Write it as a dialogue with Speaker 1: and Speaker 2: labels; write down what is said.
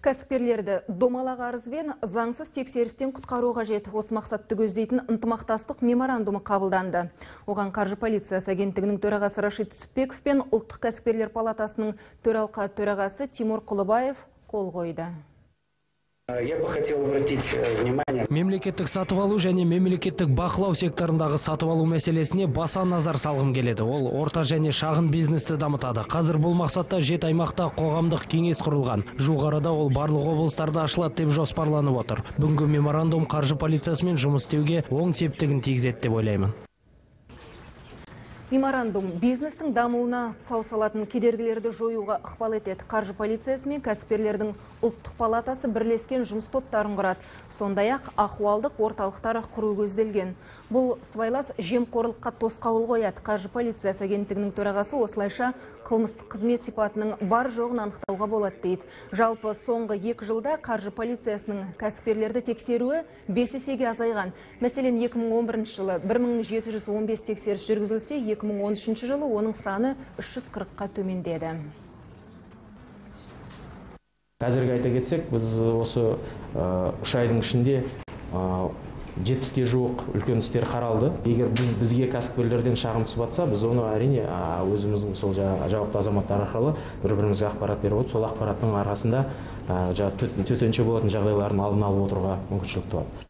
Speaker 1: Кәсіпкерлерді домалақ арызбен заңсыз тексерістен құтқару қажет. Осы мақсатты көздейтін ынтымақтастық меморандумы қабылданды. Оған Қаржы полициясы агенттігінің төрағасы Рашид Түсіпбеков пен Ұлттық кәсіпкерлер палатасының төралқа төрағасы Тимур Құлыбаев қол қойды.
Speaker 2: Я бы хотел обратить внимание.
Speaker 3: Мемлекеттік сатып алу және мемлекеттік бақылау секторындағы сатып алу мәселесіне баса назар салғым келеді. Ол орта және шағын бизнесті дамытады. Қазір бұл мақсатта 7 аймақта қоғамдық кеңес құрылған. Жуық арада ол барлық облыстарда ашылады деп жоспарланып отыр. Бүгінгі меморандум қаржы полициясымен жұмыс істеуге оң септігін тигізеді деп ойлаймын.
Speaker 1: Меморандум бизнестің дамуына тұсау салатын кедергілерді жоюға ықпал етеді. Қаржы полициясы мен кәсіпкерлердің ұлттық палатасы бірлескен жұмыс топтарын құрады. Сондай-ақ ахуалдық орталықтар құру көзделген. Бұл сыбайлас жемқорлыққа тосқауыл қояды. Қаржы полициясы агенттігінің төрағасы осылайша қылмыстық қызмет сипатының бар жоғын анықтауға болады дейді. Жалпы соңғы 2 жылда қаржы полициясының кәсіпкерлерді тексеруі 5 есеге азайған. Мәселен, 2011 жылы 1715 тексеріс жүргізілсе, 2013 жылы оның саны 340-қа төмендеді.
Speaker 4: Қазіргі айта кетсек, біз осы 3 айдың ішінде 70-ке жуық үлкен істер қаралды. Егер бізге кәсіпкерлерден шағым түсіп жатса, біз оны әрине өзіміздің сол жауапты азаматтар арқылы бір-бірімізге ақпарат беріп отырып, сол ақпараттың арқасында төтенше болатын жағдайлардың алдын алып отыруға мүмкіншілік туады.